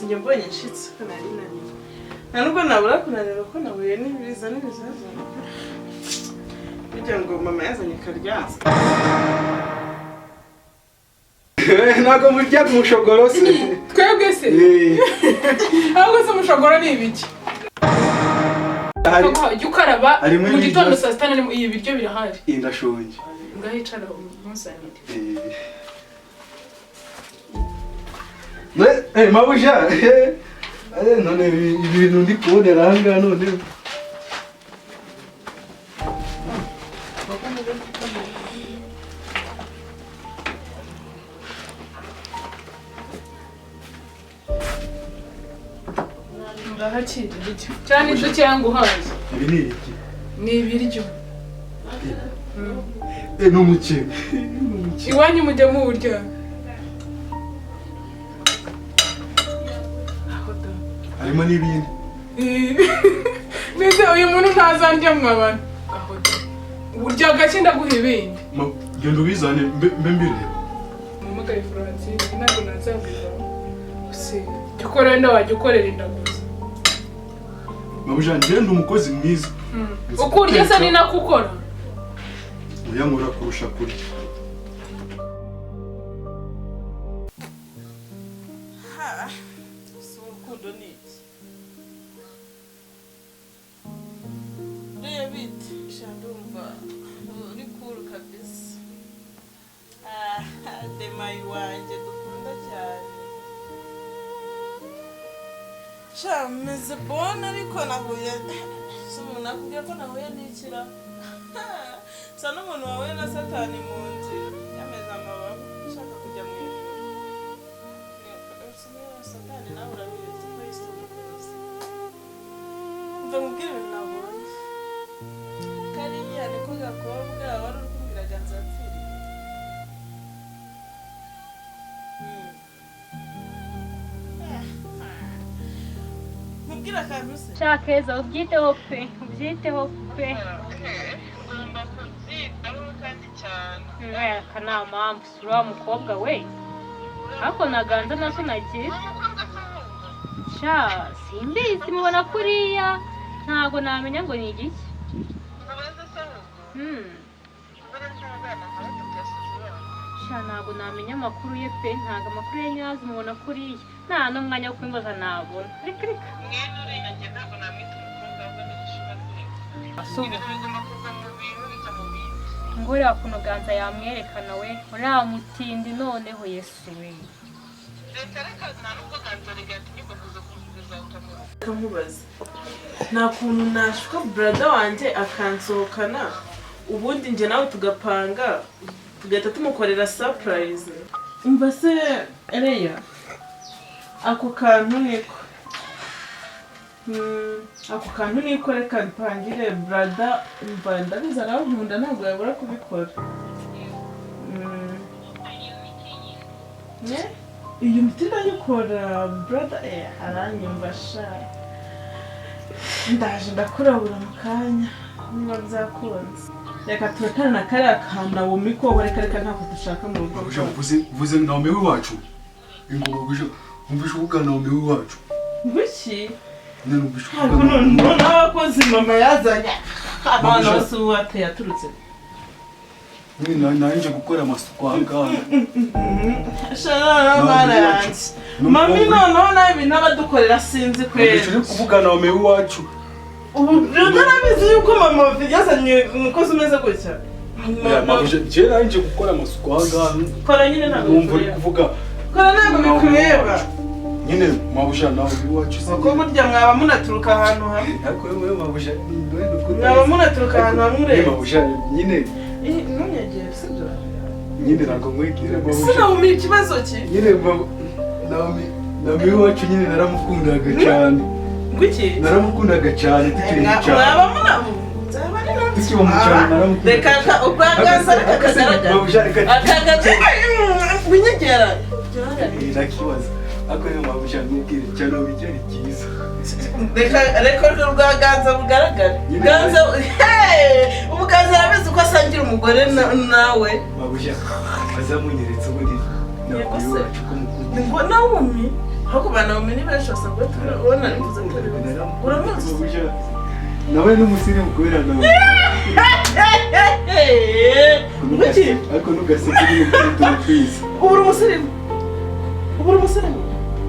Njye mbonye nshitse ko nari naniwe, nta nubwo nabura kunanirwa ko nahuye n'ibiza n'ibizazane, kugira ngo mama yazanye karyanza. Ntabwo murya umushogoro se? Twebwe se? Ahubwo se umushogoro ni ibiki? Hari Jya ukaraba harimo mu gitondo, ibiryo. Saa sita na ibi biryo birahari. Ndashonje. Ngaho icara umunzanire. Mabuja, none ibintu ndi kubonera aha ngaha none. Ngahakira ibiryo cyane ibyo cyangwa uhaze. Ibi ni ibiki? Ni ibiryo. Ni umuceri. Ni umuceri. Iwanyu mujya muwurya? Harimo n'ibindi. Mbese uyu muntu ntazandya mwabana? Aho da, urya gake, ndaguha ibindi. Genda ubizane mbe mbireba. Muhamagare Francine, ntabwo nazabivamo se. Jya ukora, wenda wajya ukorera inda gusa. Mabuja, ngenda umukozi mwiza. Uko urya se ni nako ukora. Uyankura kurusha kurya. Ha, si urukundo ni iki? Reba bite sha, ndumva uri cool kabisa. Ah, demayi wanjye dukunda cyane. Sha, meze bon, ariko nahuye, si umuntu nakubwiye ko nahuye n'ikira sa n'umuntu wahuye na Satani mu nzira, yameze amababa ashaka kujya mu ijuru. Satani nawe urabizi ko yisumbukuruza. Mva mubwire ibintu nabonye. Kariya niko gakobwa wari uri kumbwira Ganza yapfiriye. Mubwire akantu se. Shaka keza, ubyiteho pe, ubyiteho pe. Ugomba kubyitaho kandi cyane. Aka nta mpamvu si uriya mukobwa we, ariko naganza nazo nagira. Umukobwa se ahubwo? Sha, simbizi, mubona kuriya ntabwo namenya ngo ni igiki. Ntubaze se ahubwo? Mbere nk'abana nka batatu yasize iwabo. Sha, ntabwo namenya amakuru ye pe, ntabwo amakuru ye nyazi. Mubona kuriya nta n'umwanya wo kubibaza nabona. Reka reka. Mwene uriya njye ntabwo namwita umukobwa, ahubwo ni igishura rwego. Ibintu bigomba kuva mu bintu bijya mu bindi. Ngo uriya kuntu Ganza yamwerekana we, uriya mutindi noneho, Yesu we! Reka reka, nta nubwo Ganza rigatinyuka kuza kumuvuza ukamuha. Nkamubaza nta kuntu nashuka brother wanjye akansohokana, ubundi njye nawe tugapanga, tugahita tumukorera surprise. Umva se ereya, ako kantu niko. Ako kantu niko, reka mpangire brother. Umva, ndabizi arankunda, ntabwo yabura kubikora. Ne? Iyo miti ndayikora, brother aranyumva sha. Ndaje ndakurabura mu kanya niba byakunze. Reka turekane na kariya ka Nawomi ko, reka reka, ntako dushaka mu rugo. Mabuja, mvuze Naomi w'iwacu. Ingo mabuja, umvishe uvuga Naomi w'iwacu. Ngwiki? Nyine numvishe Ntabwo uvuga Naomi. noneho n'abakozi mama yazanye abana Mabuja. bose ubu wateye yaturutse. Nyine nanjye gukora amasuku aha ngaha. Sha, mwana yanjye, mami, noneho nawe ibintu abadukorera sinzi kweri. Numvishe uri kuvuga Naomi w'iwacu. Ubu rero narabizi yuko mama yazanye umukozi umeze gutya. Ya, mabuja, njye nanjye gukora amasuku aha ngaha. Kora nyine, ntabwo Numva uri bikureba. kuvuga Kora, ntabwo Naomi bikureba. w'iwacu. Nyine mabuja, Naomi w'iwacu si Kuko burya mwaba munaturuka ahantu hamwe. Ariko wewe mabuja, ni wewe ukunda. Mwaba munaturuka ahantu hamwe Nyine ureba. mabuja, nyine Eh, ntunyegere, sibyo? Nyine ntabwo nkwegera mabuja. Sinawumira ikibazo ki? Nyine Naomi w'iwacu nyine naramukundaga cyane. Ngwiki? Naramukundaga cyane tukiri mu cyaro. Mwaba munabu byaba ari nabyo. Tukiba mu cyaro naramukundaga. Reka ukwagaza, reka kagaragara. Mabuja, reka. Akagaza winyegera. Nakibaza ariko niyo mabuja nkubwire cyane, Naomi cyari cyiza. Reka reka rwa Ganza bugaragare. Nyine. Ganza, hey! Ubu Ganza arabizi ko asangira umugore nawe. Mabuja azamunyeretse ubundi Naomi Yego se. w'iwacu ko mukunda. Ngo Naomi. Ahubwo ba Naomi ni benshi basanga ubona nifuza ko uramuzi. Nawe n'umusirimu kubera nawe. Ariko ntugaseke ibintu twiza. Ubu uri umusirimu. Ubu uri umusirimu.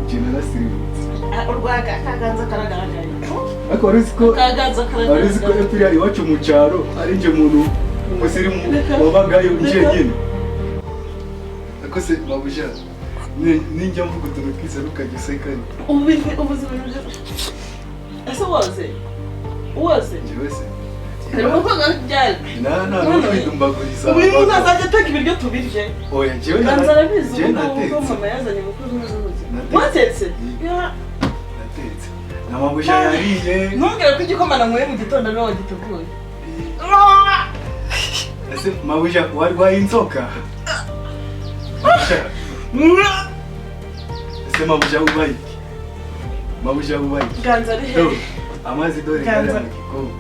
Njye narasirimutse. Urwaga akaganza karagaragaye. Ariko wari uzi ko akaganza karagaragaye. Wari uzi ko epfiriya iwacu mu cyaro ari njye muntu w'umusirimu wabagayo njyenyine. Ariko se babuja ninjya mvuga utuntu twiza ntukajya useka. Ubuzima ese woze woze njyewe se harimo koga byari nta ubu umuntu azajya ateka ibiryo tubirye. Oya njyewe Ganza arabizi ubu mama yazanye umukozi umeze gutya. Watetse? Natetse. Na mabuja yariye. Ntumbwire ko igikoma nanyweye mu gitondo ariwe wagiteguye. Ese mabuja warwaye inzoka? Ese mabuja ubaye iki? Mabuja ubaye iki? Ganza ari hehe? Amazi dore Ganza. mu gikombe.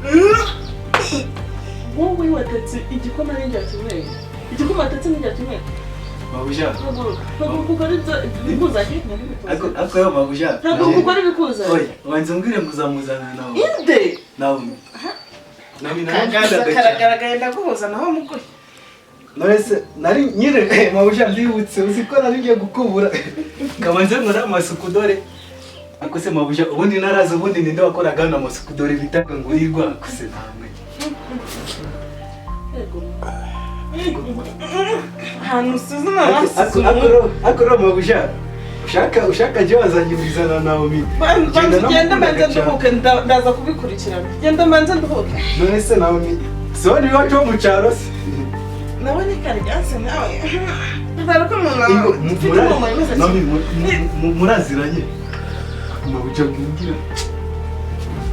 Wowe watetse igikoma n'indya kinyweye. Igikoma watetse n'indya kinyweye. Mabuja. Haguruka ukore ibyo bikuzanye. Ariko yo mabuja. Haguruka ukore ibikuzanye. Oya, wanze umbwire ngo uzamuzana nawe. Inde? Nawe. Nami Kaganza karagaragaye ndaguhuza naho mugoye. Nonese nari nyine mabuja ndibutse uzi ko nari ngiye gukubura. Kabanze nkora amasuku dore. Ariko se mabuja ubundi naraza ubundi ninde wakoraga hano amasuku dore bitaga ngo urirwa akose namwe. Ahantu usuzuma amasuzuma. Akoro mabuja ushaka je wazanyurizana Naomi. Banza ugende mbanze nduhuke ndaza kubikurikirana. Genda mbanze nduhuke. None se Naomi so ni wacu mu cyaro se. Nawe ni karyanse nawe. Ndaruko umuntu ufite umumaro imeze. Naomi muraziranye. Mabuja bwingira.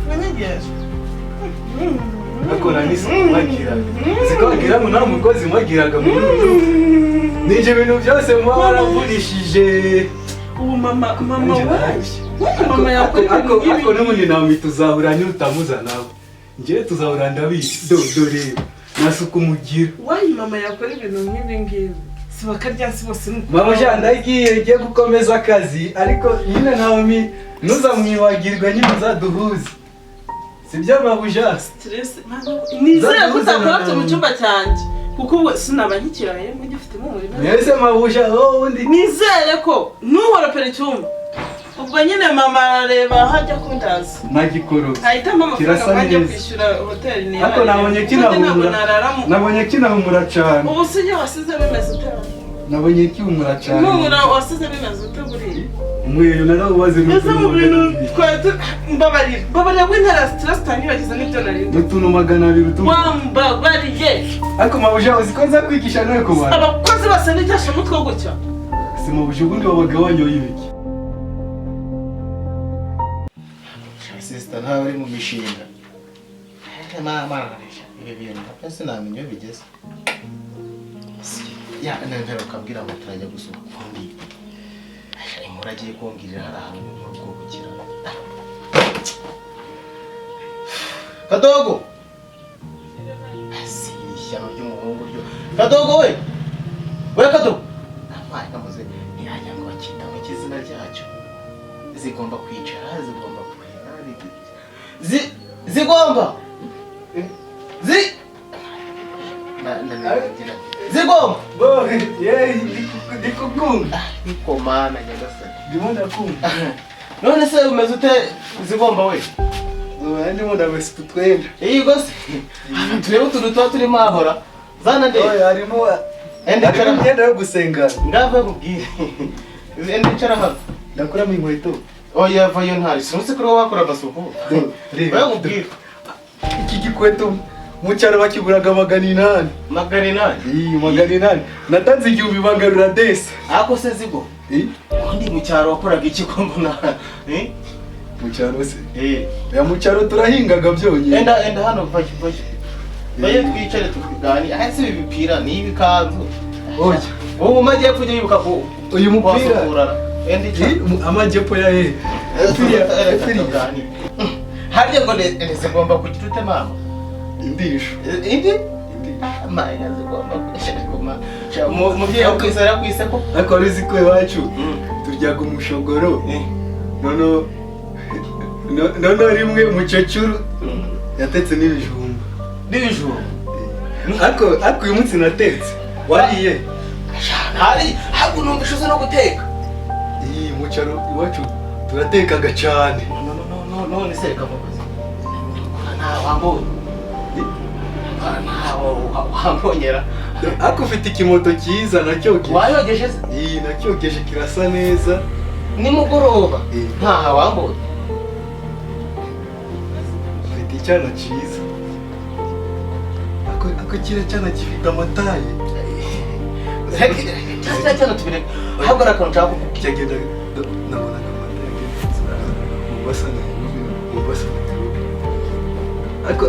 Nanyegeje. Ariko nani mwagiraga. Siko ngo nta mukozi mwagiraga mu rugo. Nije ibintu byose muba waravurishije. Ubu mama waje. Mama yakora ariko n'ubundi Naomi tuzahura utamuza nawe. Njye tuzahura ndabizi. Dore nasuku mugira. Wayi mama yakora ibintu nk'ibi ngibi. Si bakaryansi bose nuko. Mama Jean ndagiye ngiye gukomeza akazi ariko nyine Naomi ntuzamwibagirwe nyine uzaduhuze. Sibyo mabuja? Stress nizere ko utakorotse mu cyumba cyanjye kuko ubu sinaba nkikiraye mugifitemo umurimo. Mwese mabuja ubundi nizere ko ntuhoropera icyumba. Ubwo nyine mama arareba aho ajya kundaza. Nagikoro. Ahitamo amafaranga ajya kwishyura hoteli niba. Ariko nabonye kinahumura. Nabonye kinahumura cyane. Ubu se iyo wasize bimeze ute? Nabonye kihumura cyane. Impumuro wasize bimeze ute buriya? Umweyo narawaze mu bintu twari mbabarira. Mbabarira w'intara stress tanyibagiza n'ibyo nari. N'utuntu 200 utuntu. Wambabariye. Ariko mabuja uzi ko nza kwigisha nawe kubara. Abakozi bose n'icyasha umutwe gutya. Si mabuja ubundi wabaga wanyoye ibiki? Sister ntawe uri mu mishinga. Mama ibi bintu byose namenye bigeze. Ya nangara ukabwira ngo turajya gusuka kundi. Inkuru agiye kumbwirira hari ahantu mu rugo gukira. Kadogo. Si ishyano ry'umuhungu ryo. Kadogo we. We Kadogo. Amaye kamuze ntiyajya ngo akita mu kizina ryacyo. Zigomba kwicara, zigomba kuhera, zigomba. Zigomba. Bo, yeee, ndikukumva. Ndikomana nyagasani. Ndimo ndakumva. None se umeze ute zigomba we? Ndimo ndamesa utwenda. Yego se. Turebe utuntu tuba turimo ahora. Zana nde. Oya harimo imyenda yo gusenga. Ngava nkubwire. Ende icara hano. Ndakuramo inkweto. Oya vayo ntari. Sinzi kuri wowe wakora amasuku. Reba nkubwire. Iki gikweto mu cyaro bakiguraga 800. 800? Iyi 800. Natanze 1000 bagarura desi. Ako se zigo? Undi mu cyaro wakoraga iki ko mbona? Mu cyaro se? Ya mu cyaro turahingaga byonyine. Enda hano vayo vayo. Vayo twicare tukuganire. Aha si ibipira ni ibikanzu. Oya. Ubu mu majyepfo ujye wibuka ko uyu mupira enda icara. Amajyepfo ya he? Epfiriya. Harya ngo zigomba kugira ute mama? Indisho. Indi? Mama zigomba kugira. Umubyeyi wakwise yarakwise ko? Ariko wari uzi ko iwacu Turyaga umushogoro. Noneho rimwe umukecuru yatetse n'ibijumba. N'ibijumba. Ariko uyu munsi natetse. Wariye? Hari hago numva uzi no guteka. Iyi mu cyaro iwacu turatekaga cyane. No none se reka mbabaze. Nta wambonye. Nta wambonyera. Ariko ufite ikimoto cyiza nacyogeje. Wayogeje se? Iyi nacyogeje kirasa neza. Nimugoroba. Nta wambonye. Ufite icyana cyiza. Ako kiriya cyana gifite amataye. Cyana tubireke. Ahubwo ari akantu nshaka kukubwira. Cyagenda nabonaga amata yagenze. Mombasa Nairobi, Mombasa Nairobi.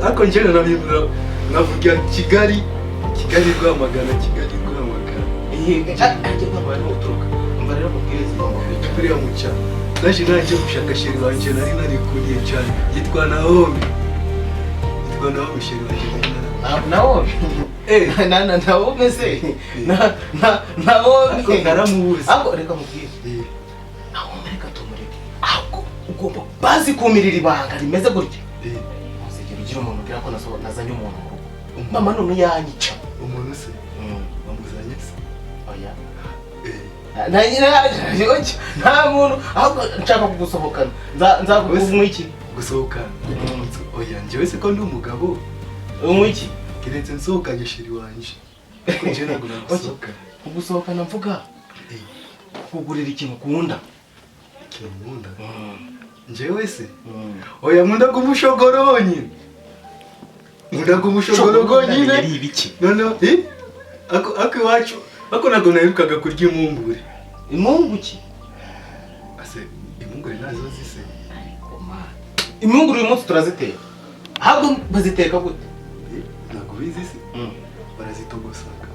Ariko njyewe navuga Kigali, Kigali Rwamagana, Kigali Rwamagana. Ajye Rwamagana uturuka. Umva rero mubwire zigomba kwicara. Kuriya mu cyaro. Naje nanjye gushaka sheri wanjye nari narikuriye cyane. Yitwa Naomi. Yitwa Naomi sheri wanjye nari narikuriye. Naomi. Na Naomi se. Na Naomi. Naramubuze. Ahubwo reka mubwire. Naomi reka tumureke. Ahubwo ugomba bazi kumirira ibanga rimeze gutya. Ntuzigere ugira umuntu ubwira ko nazanye umuntu mu rugo. Mama none yanyica. Umuntu se? Wamuzanye se? Oya. Nta muntu ahubwo nshaka kugusohokana. Nzakuguha iki? Gusohokana? Oya njyewe se ko ndi umugabo. Unywa iki? Keretse nsohokanye sheri wanje. Ariko njyewe ntabwo nagusohokana. Kugusohokana mvuga? Kukugurira ikintu ukunda. Ikintu nkunda? Njyewe se? Oya nkunda kumushogoro wonyine. Nkunda kumushogoro wonyine. Yari ibiki? Noneho ako iwacu ako ntabwo naherukaga kurya impungure. Impungu ki? Ase impungure nazo zise. Impungure uyu munsi turaziteka. Ahubwo baziteka gute? Ntabwo ubizi se? Barazitogosaga.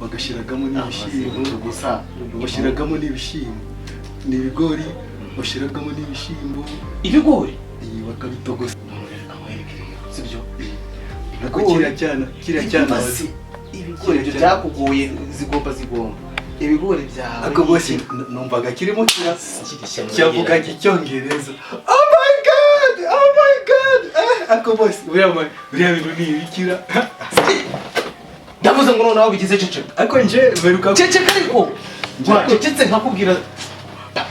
Bagashyiragamo n'ibishyimbo. Bashyiragamo n'ibishyimbo. Ni ibigori bashyiragamo n'ibishyimbo. Ibigori? Bakabitogosa. Sibyo? Nako kiriya cyana ibigori ibyo byakugoye zigomba. Ibigori byawe. Ako bose numvaga kirimo cyavuga icyongereza. Oh my god! Oh my god! Ako bose buriya bintu ni ibikira. Ndavuze ngo noneho bigize ceceka. Ako nje mperuka ceceka ariko. Wacecetse nkakubwira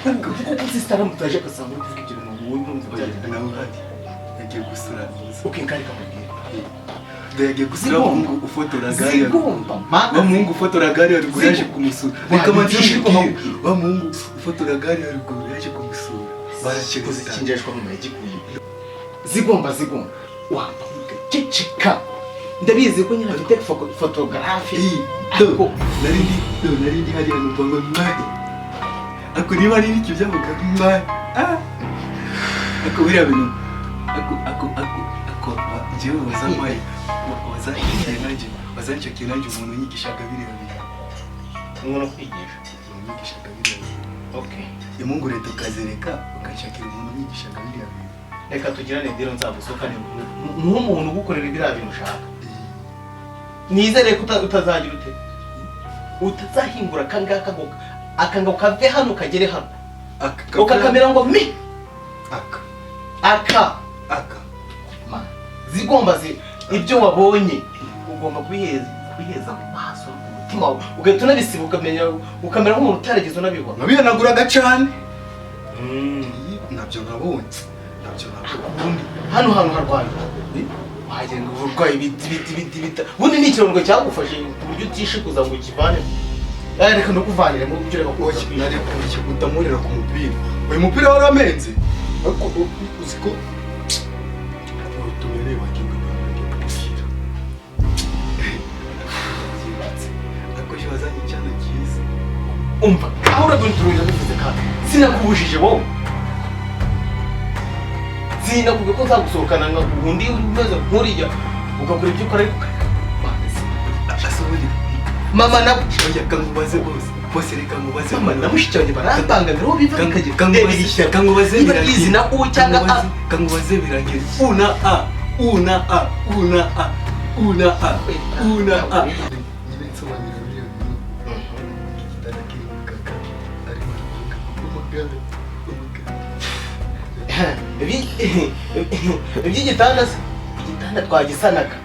kuko sister mutaje akasanga uri kuvuga ibyo bintu wowe urumva byagenda nawe uhari. Yagiye gusura neza. Okay nkari kamubwira. Yagiye gusura umuhungu ufotora gare. Zigomba. Wa muhungu ufotora gare ya ruguru yaje kumusura. Reka manze mubwire. Wa muhungu ufotora gare ya ruguru yaje kumusura. Barakiguze ikinjeshwa mu magikuye. Zigomba. Wamba ceceka. Ndabizi ko nyina afite photography. Ariko nari ndi hariya numva ngo mwahe. Ako niba ari iki byavuga mwahe. Ako biriya bintu ako njyewe wazampaye wazancakiye nanjye umuntu unyigishaga biriya bintu. Umuntu ukwigisha? Umuntu unyigishaga biriya bintu. Okay. Impungure tukazereka ukanshakira umuntu unyigishaga biriya bintu. Reka tugirane deal nzagusohokane nk'umuntu ugukorera biriya bintu ushaka. Nizere ko utazagira ute? Utazahingura akangaka ngo akanga kave hano kagere hano. Ukakamera ngo mi. Aka. Ma. Zigomba ibyo wabonye ugomba kubiheza mu maso umutima wawe ugahita unabisiba ukamenya ukamera nk'umuntu utarigeze unabibona. Nabihanaguraga cyane. Nabyo nabonye. Ubundi hano hantu harwaye. Wagira ngo uburwayi biti. Ubundi ni ikirondwe cyagufashe ku buryo utishikuza ngo ukivane. Reka ndukuvanire mu buryo reka kuko nari kutamurira ku mupira. Uyu mupira waramenze. Ariko uzi ko utumereye wakinga kugira. Ariko je wazanye icyana cyiza. Umva, aho uraduturira bivuze kandi sinakubujije wowe. Sinakubwiye ko nzagusohokana nka undi umeze nkuriya ugakora ibyo ukora ariko mama na oya kangubaze bose reka nkubaze mama na mushiki wanjye barambangamira uwo biva bikagera kangubaze izi na u cyangwa a kangubaze birangira u na a u na a u na a u na a u na a nyine nsobanurira biriya bintu igitanda kiri mu kaka Umuganda, umuganda. Iby'igitanda se, igitanda twagisanaga.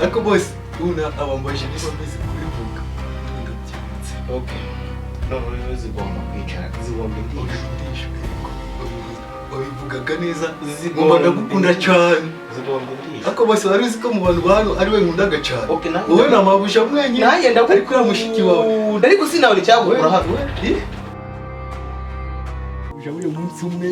Ariko bose una abambaje niba meze kubivuga ndabyibutse. Okay, none zigomba kwicara, zigomba indisho. Wabivugaga neza, ngomba ndagukunda cyane. Zigomba indisho. Ariko bose wari uzi ko mu bantu ba hano ari we nkundaga cyane. Wowe na mabusha mwenyine, ariko uriya mushiki wawe ariko sinabona icyagukura hano. Uyu munsi umwe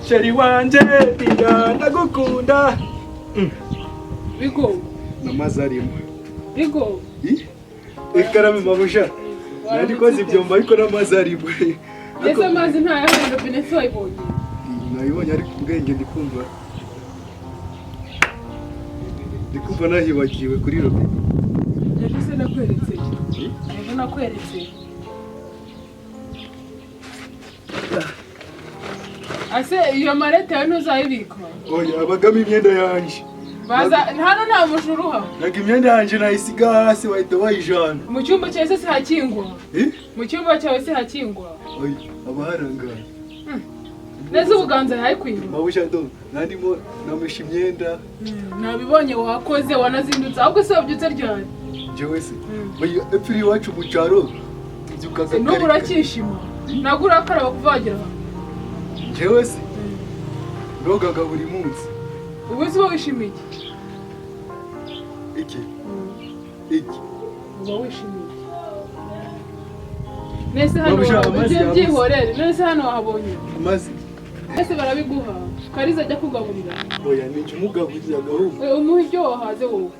Sheri wanje pia ndagukunda. Bigo. Namazi arimo. Bigo. Ikarame mabusha. Nari koze ibyombo ariko namazi arimo. Ese amazi ntayahari, robine se wayibonye? Nayibonye ariko ubwenge ndikumva. Ndikumva nahibagiwe kuri robine. Ejo se nakweretse. Ejo nakweretse. Ase iyo marete yawe ntuzayibika? Oya, abagamo imyenda yanjye. Baza hano nta mujura uha. Ntabwo imyenda yanjye nayisiga hasi bahita bayijana. Mu cyumba cyawe se hakingwa? Mu cyumba cyawe se hakingwa? Oya, aba harangaye. Neza ubuganza yayikwiba. Mabusha do, nandimo namesha imyenda. Nabibonye wakoze wanazindutse, ahubwo se wabyutse ryari? Jewe se. Oya, epfiri iwacu mu cyaro tubyukaga kare. N'ubu urakishima. Ntabwo urakaraba kuva wagera hano. Jewe se. Ndogaga buri munsi. Ubu se wishimiye iki? Iki? Iki? Uba wishimiye iki? Nese hano byihorere, nese hano wahabonye. Amazi. Nese barabiguha. Kariza ajya kugaburira. Oya, ni umugaburira gahubwo. Umuha ibyo wahaze wowe.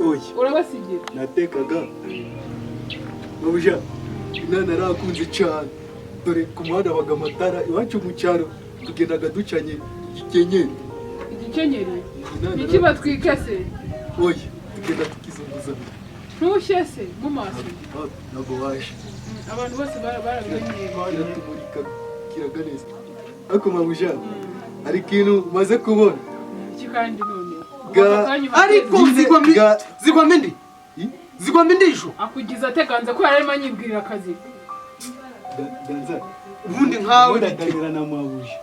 Oya. Urabasigira. Natekaga. Mabusha, inana narakunze cyane. Dore ku muhanda waga amatara iwacu mu cyaro tugendaga ducanye igikenyeri. Igikenyeri? Iki batwika se? Oya, tugenda tukizunguza. Ntushye se mu maso? Ntabwo waje. Abantu bose barabimenyeye. Iratumurika kiraga neza. Ariko mabusha, hari ikintu umaze kubona. Iki kandi none? Ariko zigwa mindi. Zigwa mindisho. Akugiza ateganza ko yararimo anyibwirira akazi. Ganza. Ubundi nkawe ndaganira na mabusha.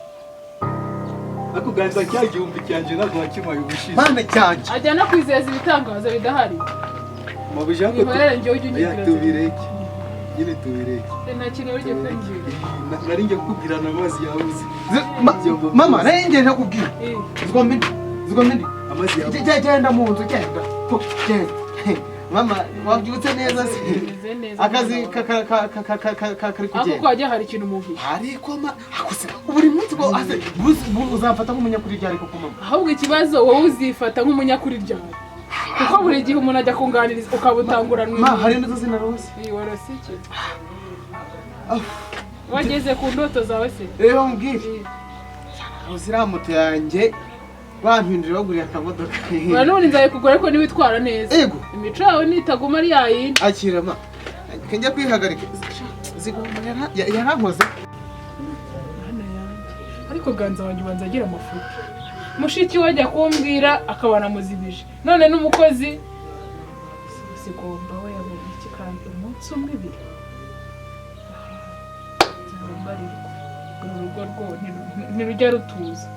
Ako ganza cya gihumbi cyanje ntabwo wakimaye ubushize. Mana cyanje. Ajya no kwizeza ibitangaza bidahari. Mabusha ko tubireke. Nyine tubireke. Nta kintu uri kumbwira. Nari ngiye kukubwira amazi yabuze. Mama, nari ngiye nakubwira. Zigwa mindi. Zigwa mindi. Amazi yabuze. Genda mu nzu, genda. Genda. Mama, wabyutse neza se? Akazi kari kugenda. Ako kwajya hari ikintu mubi. Ariko ma akuse buri munsi go ase uzamfata nk'umunyakuri ryari koko mama. Ahubwo ikibazo wowe uzifata nk'umunyakuri ryari. Kuko buri gihe umuntu ajya kunganiriza ukabutanguranwa. Ma hari indoto sinarose. Warose iki? Wageze ku ndoto zawe se? Rero mbwire. Uzira moto yanjye bampindurira baguriye akamodoka. None nzaye kugura ariko niwitwara neza. Ego. Imico yawe nitaguma ari yayindi. Akira ma. Kanjya kwihagarika. Zigomba yarankoze. Mana yanjye. Ariko ganza wanjye ubanza agira amafuti. Mushiki we ajya kumbwira akabana muzibije. None n'umukozi zigomba we yabonye iki kandi umunsi umwe ibiri. Zigomba rero. Urugo rwo ntirujya rutuza.